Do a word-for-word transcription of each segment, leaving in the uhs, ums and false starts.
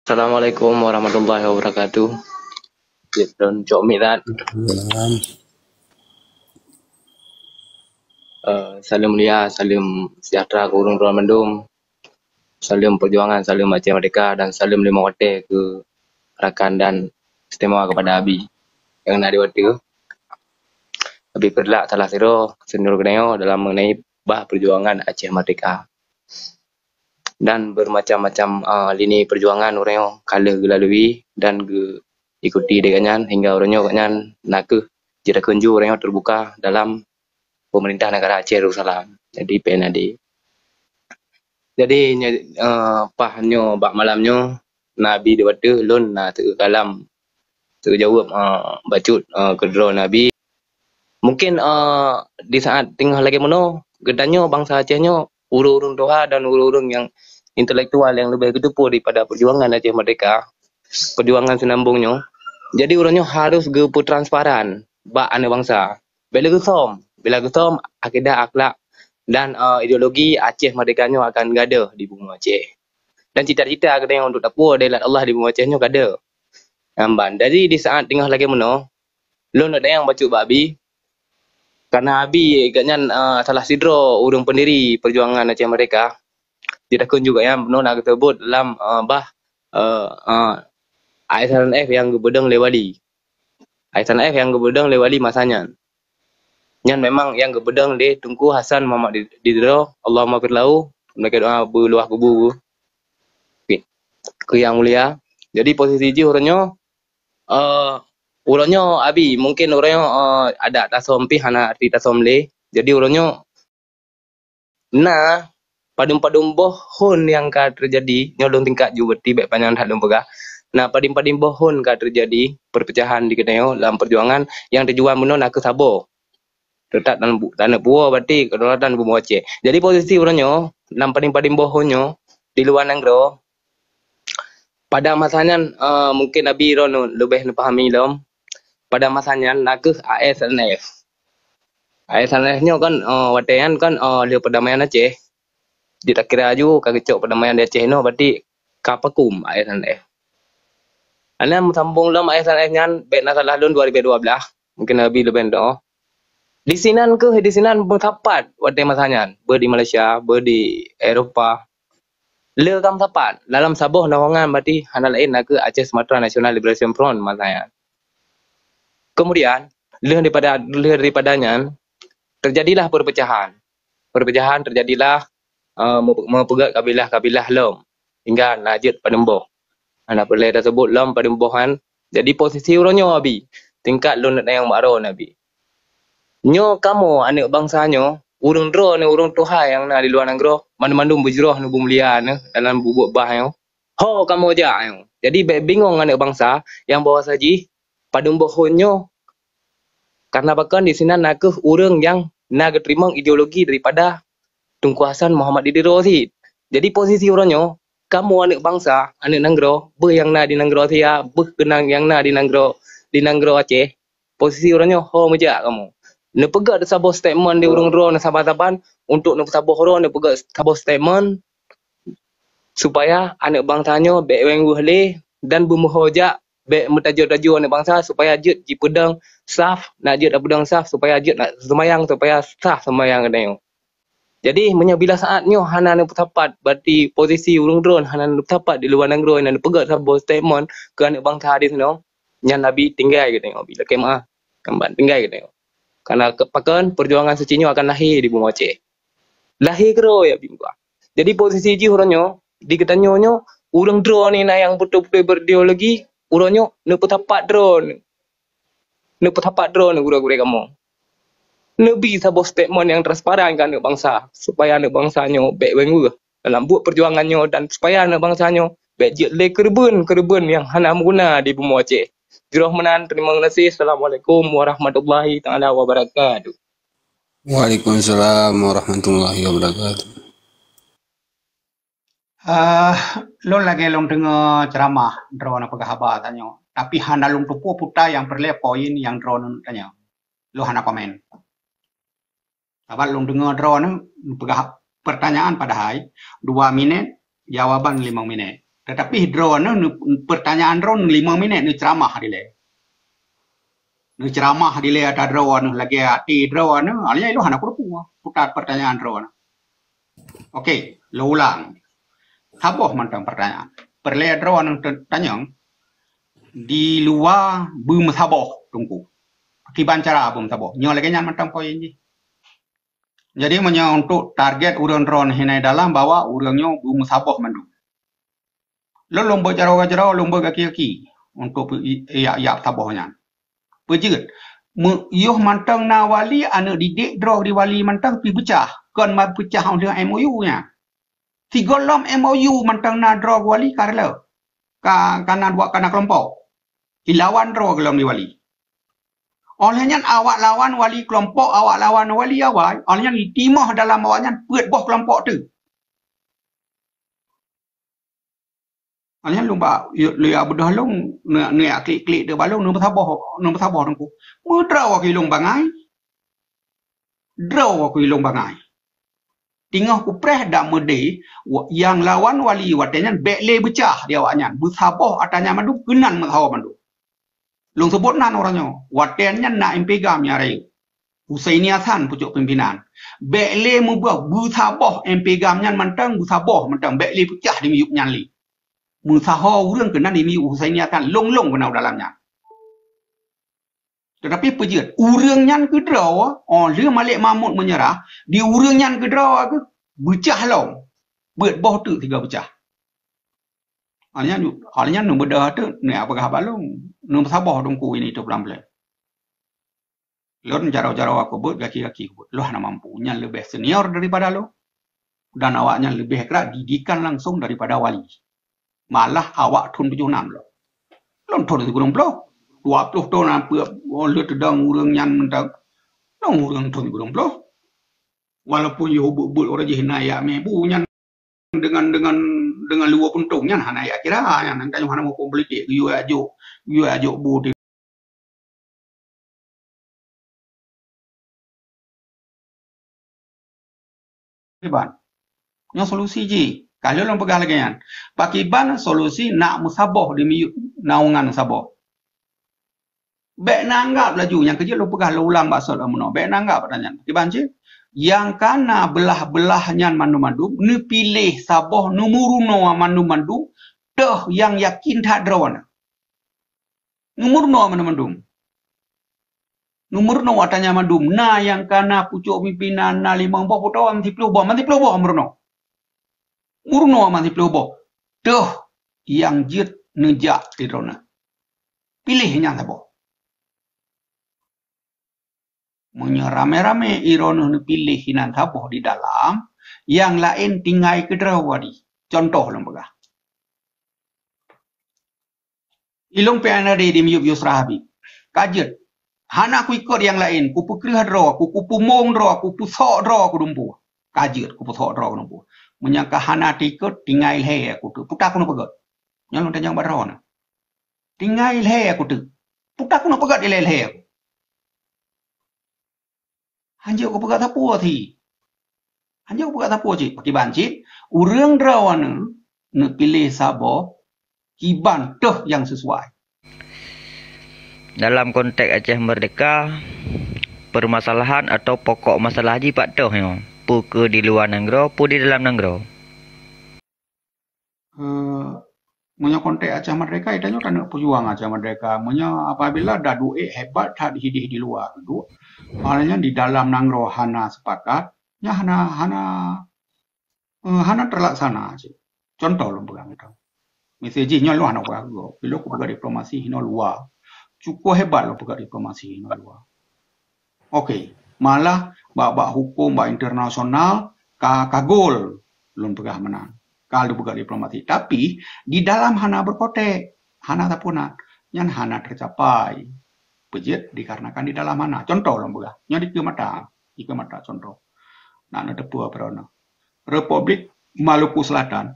Assalamualaikum warahmatullahi wabarakatuh. Cit lôn cok mic that. Salam. Eh, salam mulia, salam sejahtera keu ureuëng droe mandum. Salam perjuangan, salam Aceh Merdeka dan salam lima watée keu rakan dan istimewa kepada Abi yang na di watée. Abi Peureulak salah sidroe senior geutanyoe dalam mengenai bah perjuangan Aceh Merdeka. Dan bermacam-macam, ah, lini perjuangan ureuëng nyoe ka lheueh geulalui dan geuikuti lé gobnyan hingga uroe nyoe gobnyan na kheueh jeuet takheun ju ureuëng nyoe terbuka dalam pemerintah negara Aceh Darussalam, jadi P N A D. Jadi, nya-, eh, paih nyoe bak malam nyoe, na Abi di watée lôn na teukalam teuka jaweueb, eh, bacut, eh, keudroe na Abi. Mungkin, eh, di saat teungoh lagée meunoe, geutanyoe bansa Aceh nyoe ureuëng-ureuëng tuha dan ureuëng-ureuëng nyang intelektual nyang leubeh geuteupeue daripada perjuangan Aceh Merdeka, perjuangan Seunambong nyoe. Jadi ureuëng nyoe harus geupeutransparan bak aneuëk bansa. Bila geusöm, bila geusöm akidah, akhlak dan, eh, ideologi Aceh Merdeka nyoe akan gadôh di bumoe Aceh. Dan cita-cita geutanyoe untuk tapeuwoe deulat Allah di bumoe Aceh nyoe gadôh. Nyan ban. Jadi di saat teungoh lagée meunoe, lôn neuk tanyong bacut bak Abi, karena Abi gobnyan, eh, salah sidroe ureuëng pendiri perjuangan Aceh Merdeka. Jeuet takheun ju gobnyan bunoe na geuseubut lam, eh, bah, eh, eh, A S N F nyang geupeudong lé Wali. A S N F nyang geupeudong lé Wali masa nyan. Nyan memang nyang geupeudong lé Teungku Hasan Muhammad Di-, Didiro, Allahumma fir lahu, meulakée doa beuluwah kubu keu, keu nyang mulia. Jadi posisi jih uroe nyoe, eh, uroe nyoe Abi, mungkin uroe nyoe, eh, adak tasöm pih hana arti tasöm lé. Jadi uroe nyoe na padum-padum boh hon nyang ka teujadi, nyoe lôn singkat ju, berarti bék panyang that lôn peugah. Na padum-padum boh hon ka teujadi perpecahan di geutanyoe lam perjuangan nyang tujuan bunoe na kheueh saboh. Teutab dan bu-, taneuk puwoe berarti kedaulatan bumoe Aceh. Jadi posisi uroe nyoe, lam padum-padum boh hon nyoe di luwa nanggroe, pada masa nyan, eh, mungkin Abi droeneuh leubeh neupahami lom. Pada masa nyan na kheueh A S N F. A S N F nyoe kan, eh, watée nyan kan, eh, lheueh perdamaian Aceh. Jeuet takira ju ka geucok perdamaian di Aceh nyoe, berarti ka vakum A S N F. Hana meusambong lom A S N F nyan, bék na salah lôn dua ribu dua belas, mungkin Abi leubeh teu'oh. Di sinan kheueh, di sinan meusapat watée masa nyan, beu di Malaysia, beu di Eropa. Le ka meusapat, dalam saboh naungan berarti hana laén na kheueh Aceh Sumatra National Liberation Front masa nyan. Kemudian, lheueh daripada, lheueh daripada nyan, terjadilah perpecahan. Perpecahan terjadilah, eh, meu-, meupeugét kabilah-kabilah lom, hingga na jeuet padum boh. Hana peureulée taseubut lom padum boh nyan. Jadi posisi uroe nyoe Abi, singkat lôn neuk tanyong bak droeneuh Abi. Nyoe kamoe aneuëk bansa nyoe, ureuëng droeneuh, ureuëng tuha nyang na di luwa nanggroe, mandum-mandum beujroh neuh beumulia neuh dalam bubuet bah nyoe. Ho kamoe jak nyoe. Jadi bék bingong aneuëk bansa nyang bahwasa jih padum boh hon nyoe. Karena pakon di sinan na kheueh ureuëng nyang na geuteurimong ideologi daripada Teungku Hasan Muhammad Didiro cit. Jadi posisi uroe nyoe, kamoe aneuëk bansa, aneuëk nanggroe, beuh nyang na di nanggroe Asia, beuh keunong nyang na di nanggroe, di nanggroe Aceh, posisi uroe nyoe ho meujak kamoe. Neupeugét saboh statement di ureuëng droeneuh saban-saban, untuk neusaboh droe neupeugét saboh statement, supaya aneuëk bansa nyoe bék weng weueh lé dan beumeuho jak, bék meutajur-tajur aneuëk bansa, supaya jeuet jipeudong saf, nak jeuet tapeudong saf, supaya jeuet nak seumayang, supaya sah seumayang geutanyoe. Jadi, meunyoe bila saat nyoe hana neupeusapat, berarti posisi ureuëng droeneuh hana neupeusapat di luwa nanggroe, hana neupeugét saboh statement keu aneuëk bansa di sinoe, nyan Abi tinggai geutanyoe, Abi lakée meu'ah, tinggai geutanyoe. Karena pakon perjuangan suci nyoe akan lahé di bumoe Aceh. Lahé keudroe ya Abi meu'ah. Jadi posisi jih uroe nyoe, di geutanyoe nyoe, ureuëng droeneuh na nyang beutôi-beutôi berideologi, uroe nyoe neupeusapat droeneuh. Neupeusapat droeneuh gurée-gurée kamoe. Neubi saboh statement nyang transparan keu aneuëk bansa, supaya aneuëk bansa nyoe bék weng weueh dalam buet perjuangan nyoe dan supaya aneuëk bansa nyoe bék jeuet lé keureubeuen-keureubeuen nyang hana meuguna di bumoe Aceh. Jroh meunan, terima kasih. Assalamualaikum warahmatullahi taala wabarakatuh. Waalaikumsalam warahmatullahi wabarakatuh. Eh, lôn lagée lôn deungoe ceuramah droeneuh peugah haba tanyoe, tapi hana lôn tupue puta nyang peureulée poin nyang droeneuh tanyoe. Lôn hana komen. Sabab lôn deungoe droeneuh peugah pertanyaan padahai dua minét, jawaban limong minét. Tetapi droeneuh, pertanyaan droeneuh lima minit neuceramah dilèe. Neuceramah dilèe ata droeneuh lagèe até droeneuh, alèh nyan ilôn hana kuteupeu putra pertanyaan droeneuh. Oke, lôn ulang. Saboh mantong pertanyaan. Peureulèe droeneuh tanyong, di luwa beumeusaboh Teungku. Kiban cara beumeusaboh? Nyoe lagèe nyan mantong poin jih. Jadi meunyoe untuk target ureuëng droeneuh hinan dalam, bahwa ureuëng nyoe beumeusaboh mandum. Lôn, lôn beuet jaroe-jaroe, lôn beuet gaki-gaki untuk yak-yak saboh nyan. Peujeuet, yoh mantong na wali, aneuëk didik droe di wali mantong pih peucah, kon ma peucah óh lheueh M O U nyan. Sigohlom M O U mantong na droe wali ka reuloh, ka, ka na dua, ka na keulompok. Ilawan droe gohlom di wali. Óh lheueh nyan awak lawan wali keulompok, awak lawan wali awai. Óh lheueh nyan timoh dalam awak nyan peuet boh keulompok teuk. Óh lheueh nyan lôn ba, lôn ya beudôh lôn, neu-, neuyak klik-klik teuk balong, neumeusaboh, neumeusaboh Teungku. Meudroe keu ilôn bangai. Droe keu ilôn bangai. Teungoh kupreh dan meudeh, nyang lawan wali watèe nyan bèk lé beucah di awak nyan. Beusaboh ata nyan mandum keunan meusaboh mandum. Lôn seubut nan uroe nyoe. Watèe nyan na M P GAM nyang rayeuk. Husaini Hasan pucôk pimpinan. Bèk lé meuboh, beusaboh M P GAM nyan mantong, beusaboh mantong. Bèk lé peucah di miyueb nyan lé. Meusaho ureuëng keunan di miyueb Husaini Hasan. Lôn-lôn keunan u dalam nyan. Tetapi peujeuet, ureuëng nyan keudroe, óh lheueh Malik Mahmud meunyeurah, di ureuëng nyan keudroe geuh beucah lom. Beuet boh teuk sigoe beucah. Óh lheueh nyan, óh lheueh nyan neubeudôh teuk, neupeugah bak lôn, neumeusaboh Teungku ini itu pelan-pelan. Lôn jaroe-jaroe aku beuet, gaki-gaki aku beuet. Lôn hana mampu. Nyan leubeh senior daripada lôn. Dan awak nyan leubeh krak didikan langsung daripada wali. Malah awak thon tujoh nam lom. Lôn thon sikureueng ploh. Dua ploh thon na peue, oh, lheueh teudong ureuëng nyan mantong. Lôn ureuëng thon sikureueng ploh. Walaupun yoh beuet-beuet uroe jih na yak mé bu nyan dengan, dengan, dengan luwa puntông nyan hana yak kira, nyan tanyoe hana muphom politik, geuyue ajok, geuyue ajok bu di Iban. Nyoe solusi jih. Ka lheueh lôn peugah lagèe nyan. Pakriban solusi nak meusaboh di miyueb naungan saboh. Bèk na anggap laju nyang keujeuet lôn peugah lôn ulang bak sot meunoe. Bèk na anggap ata nyan. Pakriban cit? Nyang ka na beulah-beulah nyan mandum-mandum, neupiléh saboh, neumeurunoe mandum-mandum, toh nyang yakin that droeneuh. Neumeurunoe mandum-mandum. Neumeurunoe ata nyan mandum. Na nyang ka na pucôk pimpinan, na limong boh, peutoe man siploh boh, man siploh boh meurunoe. Meurunoe man siploh boh. Toh nyang jeuet neujak di droeneuh. Piléh nyang saboh. Meunyoe ramé-ramé droeneuh neupiléh hinan saboh di dalam, nyang laén tinggai keudroe wadi. Cuntoh lôn peugah. Ilôn P N R D di miyueb Yusra Habib. Ka jeuet. Hana kuikot nyang laén, kupeukreueh droe, ku, kupeumong droe, kupeusok droe kudumpu. Ka jeuet, kupeusok droe kudumpu. Meunyoe ka hana teuikot, tinggai lhèe aku teuk. Peue takeuneuk peugöt? Nyoe lôn tanyong bak droeneuh. Tinggai lhèe aku teuk. Peue takeuneuk peugöt ilèe lhèe aku? Hanjeuet kupeugah sapeue si. Hanjeuet kupeugah sapeue cit. Pakriban cit, ureuëng droeneuh neupiléh saboh kiban toh nyang sisuai. Dalam konteks Aceh Merdeka, permasalahan atau pokok masalah jih pat toh nyoe? Peue keu di luwa nanggroe, peue di dalam nanggroe? Meunyoe konteks Aceh Merdeka, tanyoe taneuk peujuang Aceh Merdeka. Meunyoe apabila daduek hebat that hideh di luwa duek, maknanya di dalam nanggroe hana sepakat, nyan hana hana eh, hana terlaksana cit. Contoh lôn peugah mantong. Miseu jih nyoe lôn hana peugah gob. Ilôn kupeugah diplomasi hinoe luwa. Cukup hebat lôn peugah diplomasi hinoe luwa. Oke, malah bak bak hukum bak internasional ka kagol lôn peugah meunan. Ka lôn peugah diplomasi, tapi di dalam hana berkotek, hana sapeue na, nyan hana tercapai. Peujeuet dikarenakan di dalam hana. Contoh lôn peugah, nyoe dikeue mata, dikeue mata contoh. Nak neuteupeue peurona. Republik Maluku Selatan.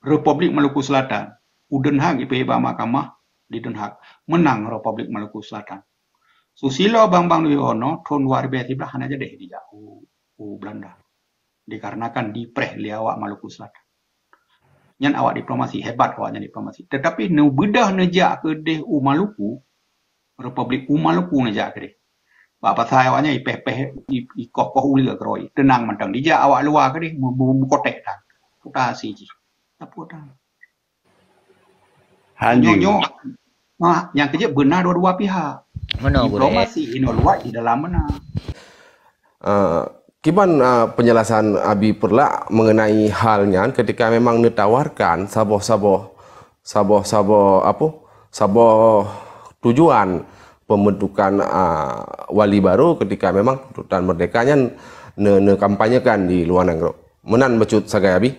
Republik Maluku Selatan. U Den Haag ipeuék bak mahkamah di Den Haag. Menang Republik Maluku Selatan. Susilo Bambang Yudhoyono thon dua ribèe siblaih hana jadi dijak u, u Belanda. Dikarenakan dipreh lé awak Maluku Selatan. Nyan awak diplomasi, hebat awak nyan diplomasi. Tetapi neubeudoh neujak keudeh u Maluku, Republik u Maluku neujak keudeh. Bak pasai awak nyan ipeh-peh, i- ikoh-koh uleue keudroe. Teunang mantong dijak awak luwa keudeh, mu- mu- mukotek tan. Reputasi jih. Sapeue tan. Hal Nyoe nyoe, ah, nyang keujeuet beuna dua-dua pihak. Meunoe, Gurée. Diplomasi inoe luwat di dalam beuna. Uh, kiban uh, penjelasan Abi Peureulak mengenai hal nyan ketika memang neutawarkan saboh-saboh saboh-saboh apa saboh tujuan pembentukan uh, wali baru ketika memang tuntutan merdeka nyan ne, ne kampanyekan di luar nanggroe. Meunan bacut sagai Abi.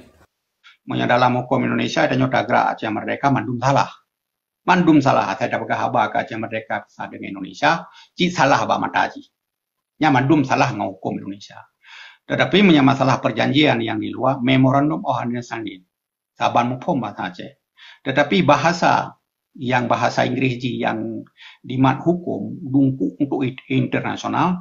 Meunyoe dalam huköm Indonesia tanyoe tagrak Aceh Merdeka mandum salah. Mandum salah asai tapeugah haba keu Aceh Merdeka kisah deungon Indonesia, cit salah bak mata jih. Nyan mandum salah ngon huköm Indonesia. Tetapi meunyoe masalah perjanjian nyang di luwa, Memorandum of Understanding, saban muphom bahasa Aceh. Tetapi bahasa nyang bahasa Inggréh jih nyang dimat huköm dungkuk untuk i- internasional,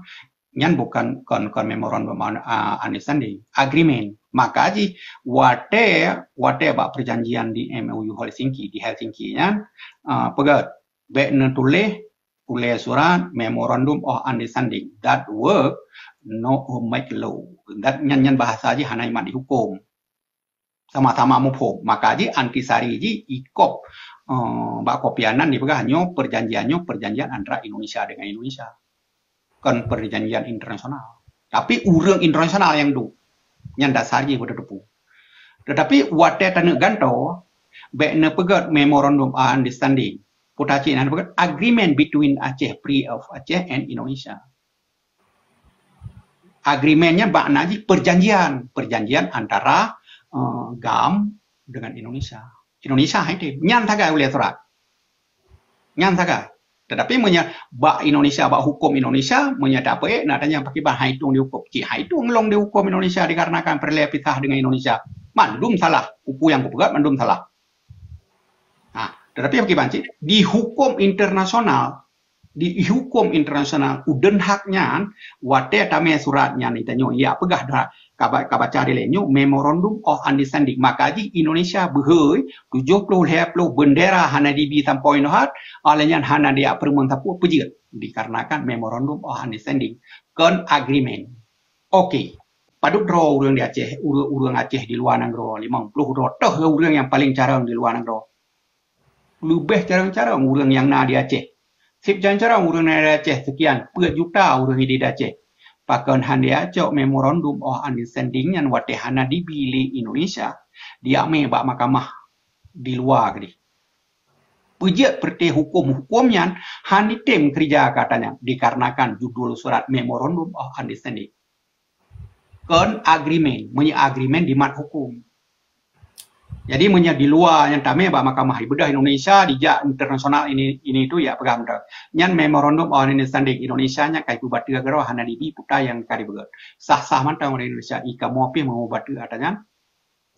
nyan bukan kon, kon memorandum un- ah, understanding, agreement. Maka jih watée watée bak perjanjian di M O U Helsinki, di Helsinki nyan, ah, peugah bék neutuléh ulée surat memorandum of understanding that work no make law. That nyan nyan bahasa jih hana imat di huköm. Sama-sama muphom. Maka jih Antisari jih ikop uh, bak kopian nan dipeugah nyoe perjanjian nyoe perjanjian antara Indonesia dengan Indonesia. Kon perjanjian internasional. Tapi ureuëng internasional nyang duek. Nyan dasar jih beuteupeue. Tetapi watée taneuk gantoe, bék neupeugét memorandum of understanding. Peue tacit nan peugét agreement between Aceh, Free of Aceh and Indonesia. Agreement nyan makna jih perjanjian, perjanjian antara uh, GAM dengan Indonesia. Indonesia hai tem. Nyan sagai ulée surat. Nyan sagai. Tetapi meunyoe bak Indonesia, bak huköm Indonesia, meunyoe tapeue na tanya pakiban hai tueng dihuköm. Cit hai tueng lông dihuköm Indonesia dikarenakan peureulée pisah dengan Indonesia. Mandum salah. Peue nyang kupeugét mandum salah. Ha, tetapi pakiban cit di huköm internasional, di huköm internasional u Den Haag nyan, watée tamé surat nyan tanyoe ya peugah dah ka ba- ka baca dilée nyoe memorandum of understanding. Maka jih Indonesia beuhôi tujoh ploh lhée ploh bendera hana dibi sampoe nyoe hat, oleh nyan hana dia peureumeun sapeue peujeuet dikarenakan memorandum of understanding kon agreement. Oke, padub droe ureuëng di Aceh, ureuëng-ureuëng Aceh di luwa nanggroe, limong ploh droe teuh ureuëng nyang paleng carông di luwa nanggroe. Leubeh carông-carông ureuëng nyang na di Aceh. Seb carông-carông ureuëng na di Aceh seukian peuet juta ureuëng di Aceh. Pakon han dia cok memorandum of understanding nyan watée hana dibi lé Indonesia, diamé bak mahkamah di luwa keudeh. Peujeuet peureuté huköm-huköm nyan han item keurija keu ata nyan dikarenakan judul surat memorandum of understanding. Kon agreement, meunyoe agreement dimat huköm. Jadi meunyoe di luwa nyang tamé bak mahkamah ibadah Indonesia dijak internasional ini ini tu ya peugah mantong. Nyan memorandum of understanding Indonesia nyan kai peubateue keudroe hana dibi puta nyang ka dibeugét. Sah-sah mantong ureuëng Indonesia i kamoe pih meubateue ata nyan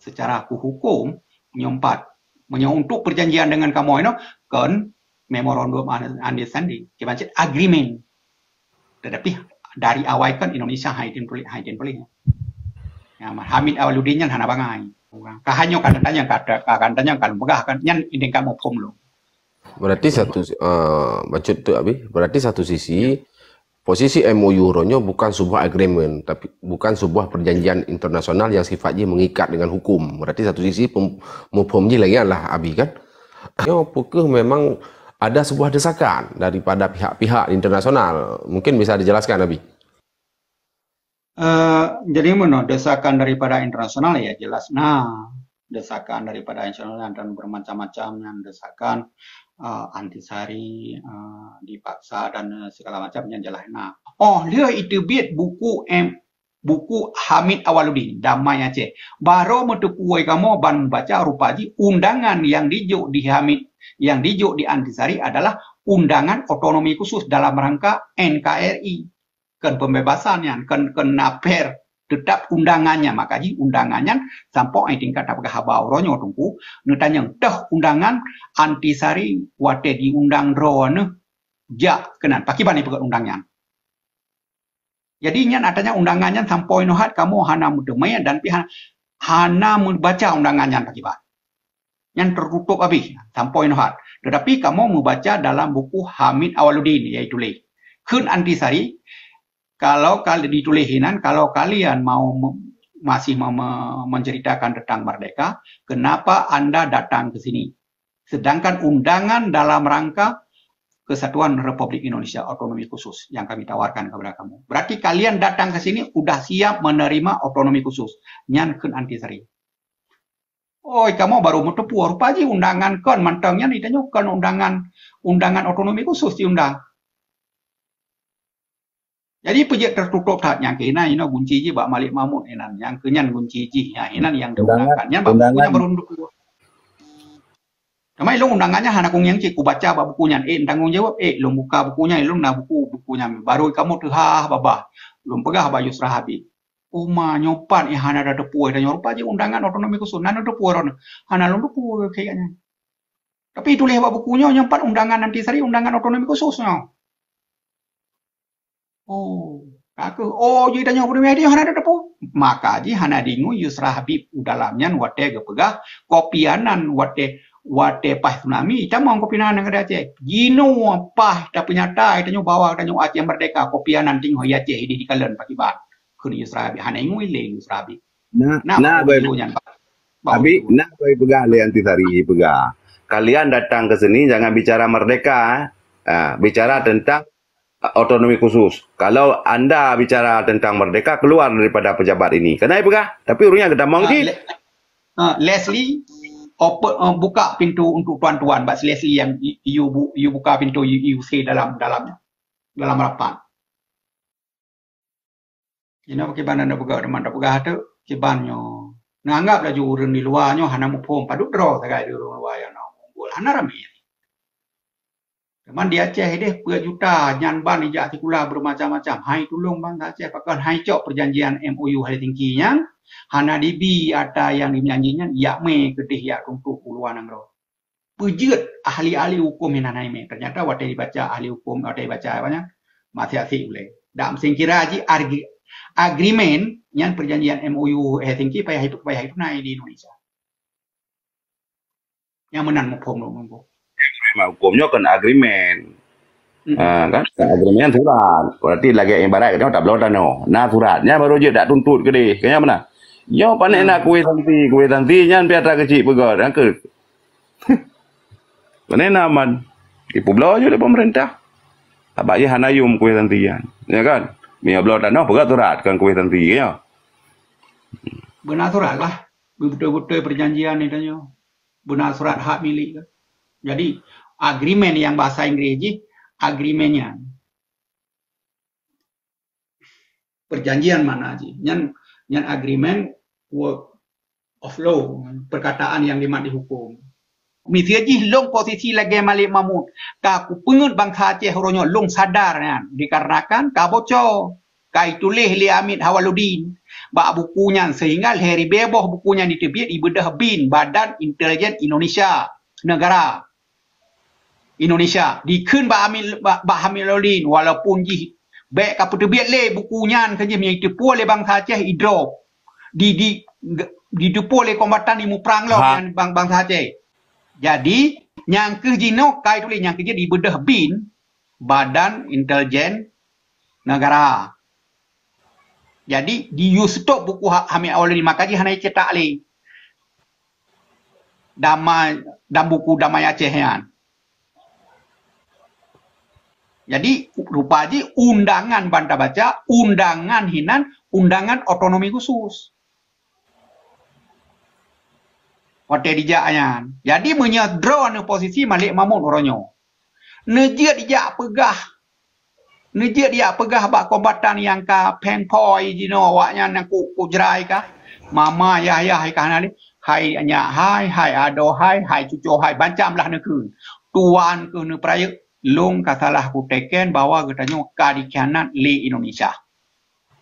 secara hukum menyumpat. Meunyoe untuk perjanjian dengan kamoe inoe kon memorandum understanding, kiban cit agreement. Tetapi dari awai kan Indonesia hai den tuléh, hai den tuléh. Ya, Hamid Awaludin nyan hana bangai. Ka hanyoe kan tanya kata ka kan tanya kan peugah kan nyan ideng kamoe phom lom. Berarti satu uh, bacut tu Abi, berarti satu sisi posisi M O U uroe nyoe bukan sebuah agreement, tapi bukan sebuah perjanjian internasional yang sifat jih mengikat dengan hukum. Berarti satu sisi pem, muphom jih lagi lah Abi kan. Nyoe pukeuh memang ada sebuah desakan daripada pihak-pihak internasional. Mungkin bisa dijelaskan Abi. Uh, jadi mana desakan daripada internasional ya jelas nah desakan daripada internasional dan bermacam-macam yang desakan uh, antisari uh, dipaksa dan uh, segala macam yang jelas nah. Oh dia itu buku M buku Hamid Awaludin Damai Aceh. Baru meuteupuai kamoe ban membaca rupa jih undangan yang dijuk di Hamid yang dijuk di Antisari adalah undangan otonomi khusus dalam rangka N K R I. Kon pembebasan nyan, kon kon naper tetap undangan nyan maka jih undangan nyan sampoe ai tingkat tapeugah haba uroe nyoe teungku neutanyong toh undangan Antisari watée diundang droe neuh jak keunan pakiban ipeugét undang nyan. Jadi nyan artinya undangan nyan sampoe nohat kamoe hana meuteumé dan pih hana meubaca undangan nyan pakiban. Nyan tertutup habéh sampoe nyoe hat. Tetapi kamoe mubaca dalam buku Hamid Awaludin, yaitu lé kheun Antisari, kalau kal-, dituléh inan, kalau kalian mau me-, masih me-, me-, menceritakan tentang merdeka, kenapa anda datang ke sini? Sedangkan undangan dalam rangka kesatuan Republik Indonesia otonomi khusus yang kami tawarkan kepada kamu. Berarti kalian datang ke sini udah siap menerima otonomi khusus. Nyan kheun Antisari. Oi, kamoe baru meuteupue, rupa jih undangan kon mantong nyan, itanyoe kon undangan, undangan otonomi khusus diundang. Jadi peujeuet tertutup that nyang keuh inan, inoe gunci jih bak Malik Mahmud inan, nyang keuh nyan gunci jih, ya, inan nyang diundangkan. Nyan bak buku nyan baru meuteupue. Teuma ilôn undangan nyan hana kungieng cit, kubaca bak buku nyan, eh, tanggung jawab, eh, lôn buka buku nyan, ilôn na buku, buku nyan. Baru kamoe teuhah babah. Lôn peugah bak Yusra Habib. Uma nyoe pat nyang hana da teupue tanyoe. Rupa jih undangan otonomi khusus. Na lôn teupue droeneuh. Hana lôn teupue keu nyan. Tapi tuléh bak buku nyoe, nyoe pat undangan Antisari, undangan otonomi khusus nyoe. Oh, ka keuh. Oh, jih tanyoe peudeuh tanyoe hana da teupue. Maka jih hana deungoe Yusra Habib u dalam nyan watée geupeugah kopianan watée, watée paih tsunami. Tamong kopianan nyang ada Aceh. Jinoe paih tapeunyata tanyoe bahwa tanyoe Aceh merdeka, kopianan teungoh Aceh ideh dikalon pakiban. Kheun Yusra Habib, hana ingat lé Yusra Habib. Na, na, na, boy, nyan, Pak. Abi, na boy peugah lé Antisari peugah. Kalian datang ke sini jangan bicara merdeka, eh. Ah, bicara tentang, eh, otonomi khusus. Kalau anda bicara tentang merdeka, keluar daripada pejabat ini. Kena peugah, tapi urangnya kita mungkin. Ah, Le-, ah, Leslie, open, ah, buka pintu untuk tuan-tuan, bak si Leslie yang you, you bu-, you buka pintu, you, you say dalam, dalam, dalam rapat. Inoe kiban anda peugah, teuma anda peugah tu, kiban nyoe. Neuanggap laju ureuëng di luwa nyoe hana muphom, padub droe sagai di ureuëng luwa nyang na unggul. Hana ramé. Teuma di Aceh ideh peuet juta nyan ban ijak sikula bermacam-macam. Hai tulông bansa Aceh, pakon hai cok perjanjian M O U Helsinki nyan, hana dibi ata nyang dijanji nyan, yak mé keudeh yak tuntoh u luwa nanggroe. Peujeuet ahli-ahli hukum hinan hai mé. Ternyata watée dibaca ahli hukum, watée dibaca apa nyan, masih asik ulée. Dak meusingkira jih argi-, agreement nyan perjanjian M O U Helsinki payah itu, payah itu naik di Indonesia. Nyang meunan muphom lom muphom. Memang hukum nyoe kan agreement. Mm-mm. Ha, kan? Agreement surat. Berarti lagée ibarat nyoe tabloe tanoh. Nah, suratnya baru jeuet dak tuntut keudeh. Kaya mana? Nyoe panéh nak kuitansi, kuitansi nyan piata keucik peugah. Nyang keu Pane na aman. Ipubloe ju lé pemerintah. Abak jih hana yum kuitansi nyan. Ya kan? Meunyoe bloe tanoh peugah surat kan kuitansi, ya. Beuna surat lah. Beutôi-beutôi perjanjian ni tanyoe. Beuna surat hak milik kan. Jadi, agreement yang bahasa Inggris jih, agreement nyan. Perjanjian mana jih? Nyan, nyan agreement word of law, perkataan yang dimat di hukum. Miseue jih lôn posisi lagée Malik Mahmud, ka kupeungeut bansa Aceh uroe nyoe lôn sadar nyan, dikarenakan ka boco, ka ituléh lé Hamid Awaludin bak buku nyan, sehingga lhée ribée boh buku nyan jiteubiet, jibeudoh bin Badan Intelijen Indonesia Negara. Indonesia. Dikheun bak Hamid, bak, bak Hamid Awaludin, walaupun jih bék ka peuteubiet lé buku nyan, keu jih meunyoe jiteupeue lé bansa Aceh, idrop. Di, di, jiteupeue lé kombatan imuprang lom nyan bang-, bansa Aceh. Jadi, nyang keuh jinoe ka ituléh, nyang keuh jih jibeudoh bin Badan Intelijen Negara. Jadi, di-, yue stop buku Ha-, Hamid Awaludin, maka jih hana jicetak lé. Damai, dalam buku Damai Aceh nyan. Jadi, rupa jih undangan ban tabaca, undangan hinan, undangan otonomi khusus. Watée dijak nyan. Jadi, meunyoe droeneuh posisi Malik Mahmud uroe nyoe. Neujeuet dijak peugah. Neujeuet dijak peugah bak kombatan nyang ka péng phôi jinoe awaknyan nyang ku-, kujrai ka. Mama yah-yah ka hana lé. Hai nyak hai, hai adoe hai, hai cucoe hai, bancam lah neukheun. Tuan keuh neupeurayeuk, lôn ka salah kuteken bahwa geutanyoe ka dikhianat lé Indonesia.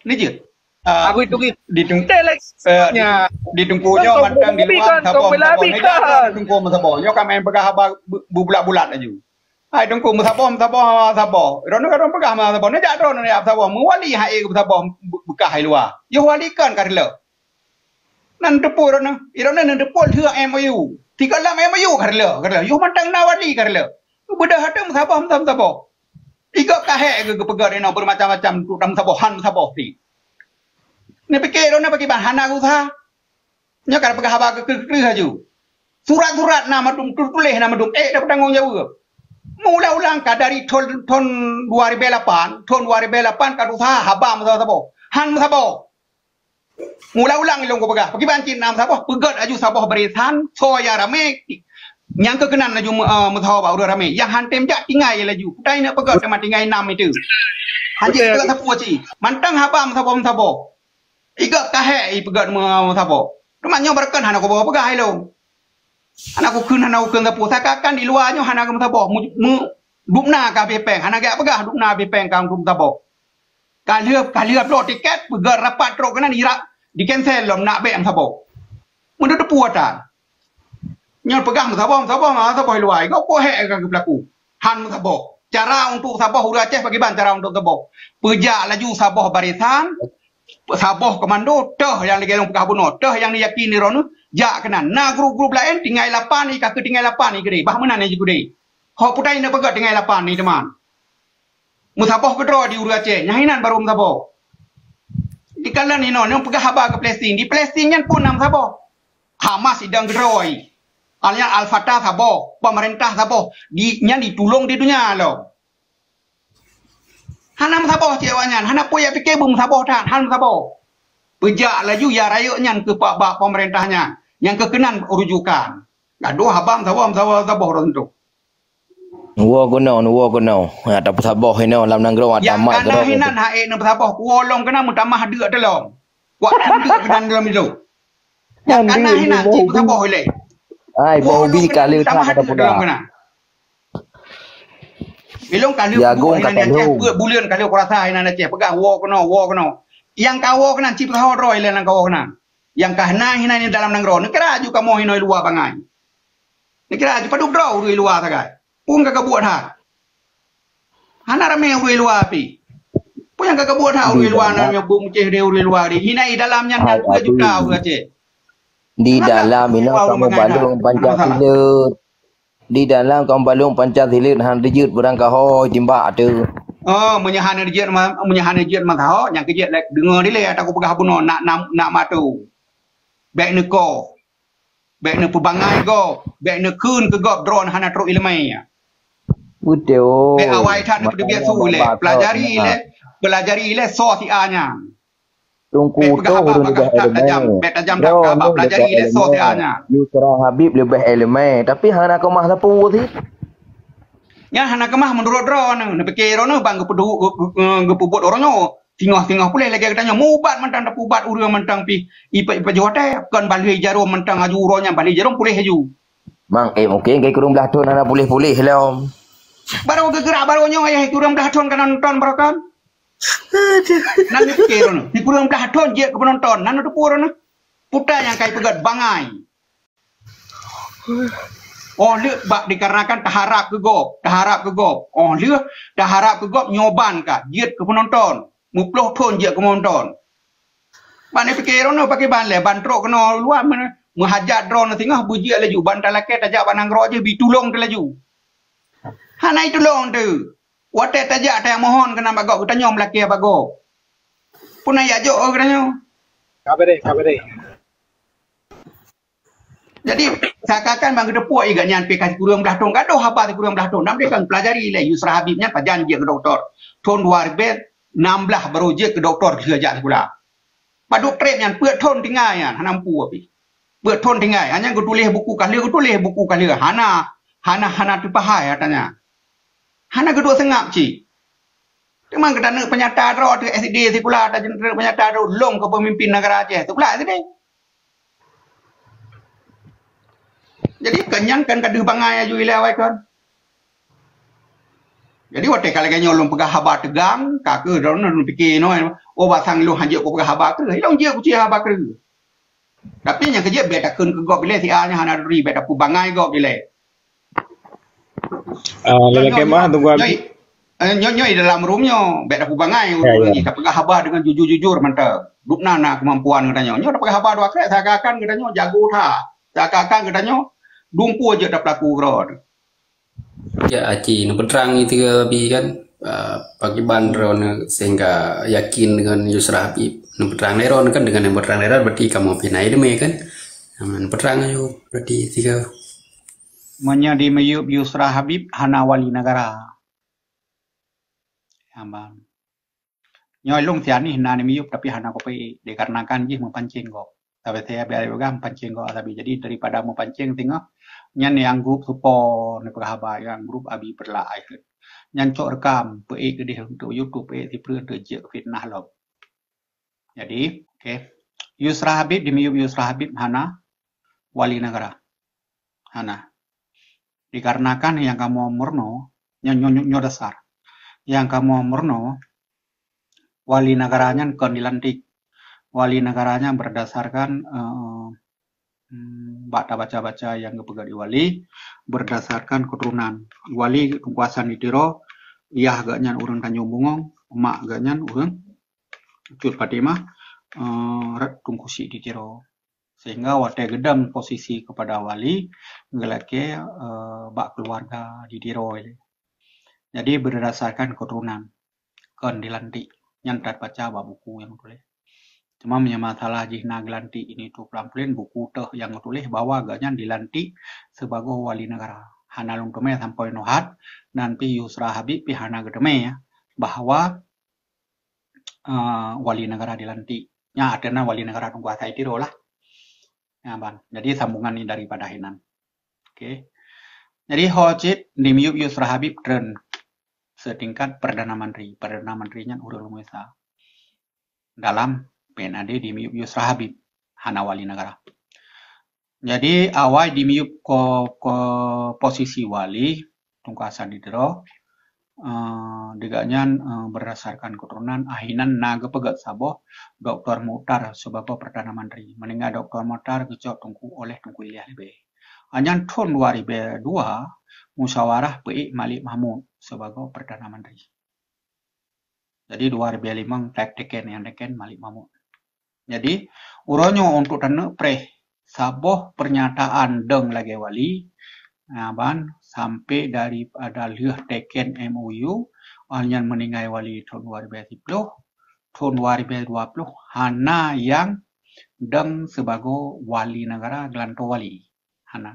Neujeuet. Ah, Aku itu gitu. Ditung-, Teh lagi eh, nya. Ditungku nyoe mantang di luwa meusaboh, meusaboh. Neujak droe ditungku meusaboh. Nyoe ka main peugah haba bu-, bulat-bulat laju. Hai tungku meusaboh, meusaboh, meusaboh. Droeneuh ka droeneuh peugah meusaboh. Neujak droeneuh neujak meusaboh. Meuwali hai meusaboh be-, beukah hai luwa. Yoh wali kon ka reuloh. Nan teupeu droeneuh, droeneuh nan teupeu lheueh M O U. Tiga lam M O U ka reuloh, ka reuloh. Yoh mantong na wali ka reuloh. Beudôh até meusaboh, meusaboh, meusaboh. Igob kahé geu-, geupeugah inoe beureumacam-macam untuk meusaboh, han meusaboh pih. Neupike droeneuh pakriban hana geusaha. Nyoe ka peugah haba keu-, keu-, keu laju. Surat-surat na mandum, tu-, tuléh na mandum, ék tapeutanggong jaweueb. Meuulang-ulang ka dari thon, thon dua ribèe lapan, thon dua ribèe lapan ka tuha haba meusaboh-saboh. Han meusaboh. Meuulang-ulang ilôn kupeugah, pakriban cit na meusaboh, peugöt laju saboh barisan, soe nyang ramé, nyang keu keunan laju meu-, eh, meusaboh bak ureuëng ramé. Nyang han tem jak tinggai laju. Kutai neuk peugöt teuma tinggai nam itu. Hanjeuet peugöt sapeue cit. Mantong haba meusaboh-meusaboh. Igob kahé ipeugöt meu-, meusaboh. Teuma nyoe beureukan hana kupeugah ilôn. Hana kukheun, hana kukheun sapeue. Seakan-akan di luwa nyoe hana geumeusaboh. Mu-, mu-, dubna ka habéh péng. Hana geujak peugah dubna habéh péng ka geumeusaboh. Ka lheueh, ka lheueh bloe tiket, peugöt rapat trok keunan, irap, di-cancel lom, nak bèk meusaboh. Meunurot teupeu ata. Nyoe peugah meusaboh, meusaboh, meusaboh di luwa. Igob peue hék ka geupeulaku. Han meusaboh. Cara untuk saboh ureuëng Aceh pakriban cara untuk saboh. Peujak laju saboh barisan, saboh komando, toh nyang lagèe lôn peugah bunoe, toh nyang yakin droeneuh, jak keunan. Na grup-grup laén tinggai lapan, i ka keu tinggai lapan i keudeh. Bah meunan nyang jikeudeh. Ho peue tai neuk peugah tinggai lapan ni teuma. Meusaboh keudroe di ureuëng Aceh, nyang inan barô meusaboh. Dikalon inoe nyang peugah haba keu Palestin. Di Palestin nyan pun na meusaboh. Hamas idang keudroe. Al-, Al-Fatah saboh, pemerintah saboh. Di, nyan ditulông di dunia lom. Hana meusaboh cit awaknyan, hana peue jak pike beumeusaboh that, han meusaboh. Peujak laju ya rayeuk nyan keu bak, bak pemerintah nyan, nyang keu keunan rujukan. Gadoh haba meusaboh, meusaboh, meusaboh rot tu. Woe keunoe, woe keunoe. Nyang tapeusaboh inoe lam nanggroe, nyang tamat kana keudroe hinan tu. Hai neupeusaboh, kuwoe lom keunan meutamah deuk teulom. Wak deuk keunan dalam itu. Nyang kana hinan cit peusaboh ilèe. Ai, boh ubi ka leuh tamah deuk dalam keunan. Ilôn ka lheueh peubuet inan Aceh, peuet buleuen ka lheueh kurasa inan Aceh, peugah woe keunoe, woe keunoe. Nyang ka woe keunan cit peusaboh droe ilèe nyang ka woe keunan. Nyang ka na hinan dalam nanggroe, neukira aju kamoe inoe luwa bangai. Neukira aju padub droe ureuëng luwa sagai. Peue ka kabuet that. Hana ramé ureuëng luwa pih. Peue nyang ka kabuet that ureuëng luwa na nyang beuet meucéh deh ureuëng luwa deh. Hina i dalam nyan nyan dua juta ureuëng Aceh. Di dalam inoe kamoe balong Pancasila. Di dalam kamoe balong Pancasila han jeuet beurangkaho timbak tu. Oh, meunyoe hana jeuet ma-, meunyoe hana jeuet meusaho, nyang keu jeuet lé deungoe dilèe ata kupeugah bunoe nak, nak, nak matu. Bèk neuko. Bèk neupeubangai gob, bèk neukheun keu gob droe hana trok iéleumé. Beutôi. Bèk awai that neupeubiet su ilèe, peulajari ilèe, peulajari ilèe soe si A nyan. Teungku Utoh ureuëng leubeh iéleumé. Bèk tajam that, bak peulajari ilèe soe si A nyan. Yusra Habib leubeh iéleumé, tapi hana keumah sapeue cit. Nyan hana keumah meunurot droeneuh, neupike droeneuh ban geupeudu-, geu-, geu-, geupeubuet droeneuh. Singoh-singoh puléh lagèe geutanyoe, mubat mantong tapeubat ureuëng mantong pih ipa-, ipajoh watèe, kon balhé jaroe mantong aju uroe nyan balhé jaroe puléh aju. Mang, eh, mungkin keu kureueng blah thon hana puléh-puléh lom. Barô geugeurak barô nyoe, eh, kureueng blah thon ka nonton barô kon. Nan neupike droeneuh, di kureueng blah thon jeuet keu peunonton, nan neuteupeue droeneuh. Peue nyang kai peugöt bangai. Oh lheueh bak dikarenakan taharab keu gob, taharab keu gob. Oh lheueh taharab keu gob nyoe ban ka jeuet keu peunonton. Meuploh thon jeuet keu peunonton. Ban neupike droeneuh pakriban lé ban trok keunoe luwa meu-, meuhajat droeneuh singoh beujeuet laju ban talakèe tajak bak nanggroe jih bitulông teulaju. Hana itulông teuh. Watèe tajak tamohon keunan bak gob geutanyoe meulakèe bak gob. Peue na jak jok geutanyoe? Ka beureh, ka beureh. Jadi, seakan-akan ban geuteupeue igat nyan pih ka sikureueng blah thon. Gadoh haba sikureueng blah thon. Nam deh kan pelajari lé Yusra Habib nyan pajan jeuet keu doktor. Thon dua ribèe nam blah baru jeuet keu doktor geujak sikula. Padub trép nyan peuet thon tinggai nyan hana mampu pih. Peuet thon tinggai. Hanya geutuléh buku ka lheueh, geutuléh buku ka lheueh. Hana, hana, hana teupahai ata nyan. Hana geuduek seungab cit. Teuma geutanyoe peunyata droe teuh S D sikula, taneuk peunyata droe lom keu peumimpin negara Aceh. Sikula S D. Jadi, kan nyan kan ka deuh bangai aju ilèe awai kon. Jadi, watèe ka lagèe nyoe lôn peugah haba teugang, ka keuh droeneuh lôn pike inoe, oh, basang lôn hanjeuet kupeugah haba kreueh. Ilôn jeuet kucue haba kreueh. Tapi nyang keujeuet bèk takheun keu gob ilèe, si A nyan hana turi, bèk tapeubangai gob ilèe. Ah, lé lakèe meuah, Teungku Habib. Eh, nyoe, nyoe di dalam room nyoe, bèk tapubangai ureueng jih, tapeugah haba dengan jujur-jujur mantong. Dubna na kemampuan geutanyoe. Nyoe tapeugah haba dua krek, seakan-akan geutanyoe jago that. Seakan-akan geutanyoe dumpeue jeuet tapeulaku keudroe. Ya, aci neupeutrang itu ke Abi kan, uh, pakiban droeneuh sehingga yakin dengan Yusra Habib. Neupeutrang droeneuh kan, dengan neupeutrang droeneuh berarti kamoe pih na ileumèe kan. Neupeutrang ayo berarti tiga. Meunyoe di miyueb Yusra Habib hana wali negara. Aman. Nyoe lôn sianih na di miyueb tapi hana kupeuék dikarenakan jih meupancéng gob. Tapi saya biar juga meupancéng gob tapi jadi daripada meupancéng singoh nyan nyang grup supo ni peugah haba nyang grup Abi Perla ai kheun. Nyan cok rekam peuék keudeh untuk YouTube peuék sipeue untuk jeuet fitnah lom. Jadi, okey. Yusra Habib di miyueb Yusra Habib hana wali negara. Hana. Dikarenakan nyang kamoe meurunoe nyoe, nyoe, nyoe, nyoe dasar. Nyang kamoe meurunoe wali negara nyan kon dilantik. Wali negara nyan berdasarkan eh, hmm, bak tabaca-baca nyang geupeugah di wali berdasarkan keturunan. Wali Teungku Hasan di Tiro, yah geuh nyan ureueng Tanjung Bungong, mak geuh nyan ureueng Cut Fatimah, eh, rot Teungku Syik di Tiro. Sehingga watèe geudong posisi kepada wali, geulakèe eh, bak keluarga di Tiro. Jadi berdasarkan keturunan kon dilantik. Nyan tabaca bak buku nyang tuléh. Cuma meunyoe masalah jih na geulantik ini tu peulamplen buku teuh nyang tuléh bahwa geuh nyan dilantik sibagoe wali negara. Hana lôn teumé sampoe nyoe hat, nanti Yusra Habib pih hana geuteumé ya, bahwa uh, wali negara dilantik. Nya ateueh nan wali negara Teungku Hasan di Tiro lah. Ya, ban. Jadi sambungan ni daripada hinan. Okey. Jadi ho cit di miyueb Yusra Habib treun setingkat Perdana Menteri. Perdana Menteri nyan ureueng Lumoisa. Dalam P N A D di miyueb Yusra Habib hana wali negara. Jadi awai di miyueb ko, ko posisi wali Teungku Hasan di Tiro, eh, digak nyan eh, berdasarkan keturunan ahi nan na geupeugét saboh Doktor Mukhtar sibagoe Perdana Menteri. Meuninggai Doktor Mukhtar geucok Teungku oleh Teungku Ilyas Leubè. Anyan thon dua ribu dua musyawarah peuék Malik Mahmud sibagoe Perdana Menteri. Jadi dua ribu lima teken nyang teken Malik Mahmud. Jadi uroe nyoe untuk taneuk preh saboh pernyataan dong lagèe wali, ban sampai daripada lheueh teken M O U, nyan meuninggai wali thon dua ribu siploh, thon dua ribu dua ploh hana nyang dong sibagoe wali negara geulantoe wali. Hana.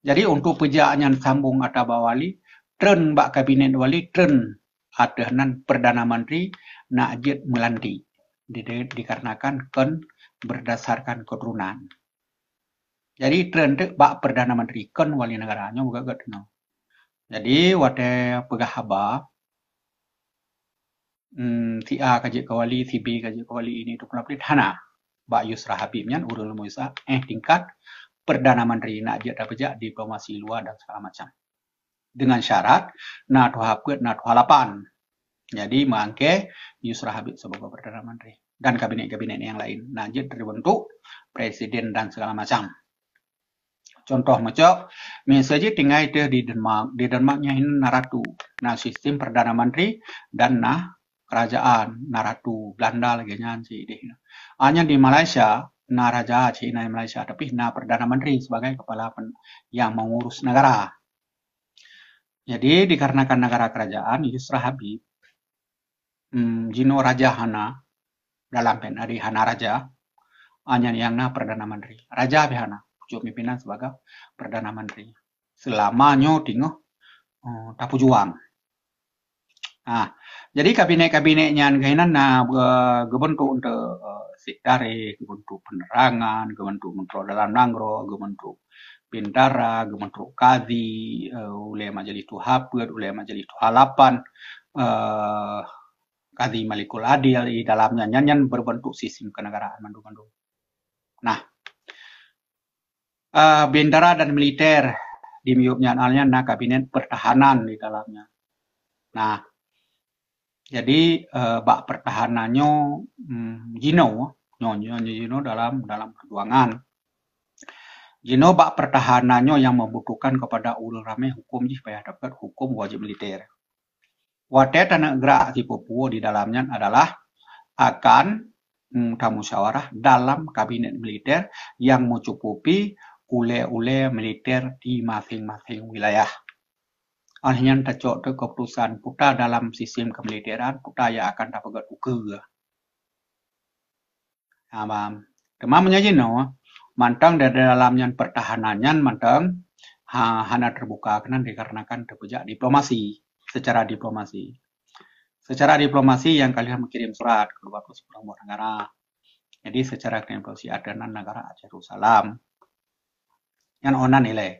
Jadi untuk peujak nyan sambung ata bak wali, treun bak kabinet wali, treun ateueh nan Perdana Menteri nak jeuet meulantik di, di, dikarenakan kon berdasarkan keturunan. Jadi treun teuk bak Perdana Menteri kon wali negara nyoe geuh geuh teunoe. Jadi watèe peugah haba hmm, si A ka jeuet keu wali, si B ka jeuet keu wali ini tu pula pelit hana. Bak Yusra Habib nyan ureueng Lumoisa eh tingkat Perdana Menteri nak jeuet tapeujak diplomasi luar dan segala macam. Dengan syarat na tuha peuet, na tuha lapan. Jadi meuangkée Yusra Habib sibagoe Perdana Menteri dan kabinet-kabinet nyang laén nak jeuet terbentuk presiden dan segala macam. Contoh meucok, miseue jih tinggai teuh di Denmark. Di Denmark nyan na ratu, na sistem Perdana Menteri dan na kerajaan, na ratu Belanda lagèe nyan sideh. Hanya di Malaysia na raja cit na di Malaysia, tapi na Perdana Menteri sebagai kepala pen- yang mengurus negara. Jadi dikarenakan negara kerajaan, Yusra Habib hmm, jinoe raja hana dalam P N A D hana raja, hanya yang na Perdana Menteri. Raja pih hana, pucuk pimpinan sebagai Perdana Menteri. Selama nyoe tingoh uh, tapujuang. Nah, jadi kabinet-kabinet nyan keunan na uh, geubentuk untuk uh, sekretaris, geubentuk penerangan, geubentuk menteri dalam nanggroe, geubentuk bintara, geubentuk kadi, uh, ulée majelis tuha peuet, ulée majelis tuha lapan, uh, kadi Malikul Adil di dalamnya nyan, nyan berbentuk sistem kenegaraan mandum-mandum. Nah, uh, bintara dan militer di miyueb nyan alnya na kabinet pertahanan di dalamnya. Nah, jadi uh, bak pertahanan nyoe um, jinoe, nyoe nyoe jinoe dalam dalam perjuangan. Jinoe bak pertahanan nyoe yang membutuhkan kepada ureuëng ramé hukum jih payah dapat hukum wajib militer. Watée taneuk gerak sipeue-peue di dalam nyan adalah akan, mm, tamusyawarah dalam kabinet militer nyang meucukupi ulée-ulée militer di maséng-maséng wilayah. Óh lheueh nyan tacok teuk keuputusan peue dalam sistem kemiliteran, peue nyang akan tapeugét ukeue. Ha, paham. Teuma meunyoe jinoe, mantong di dalam nyan pertahanan nyan mantong ha, hana terbuka keunan dikarenakan teupeujak diplomasi, secara diplomasi. Secara diplomasi nyang ka lheueh meukirim surat keu dua puluh siploh boh negara. Jadi secara diplomasi ada nan negara Aceh Darussalam. Nyan onan ilée.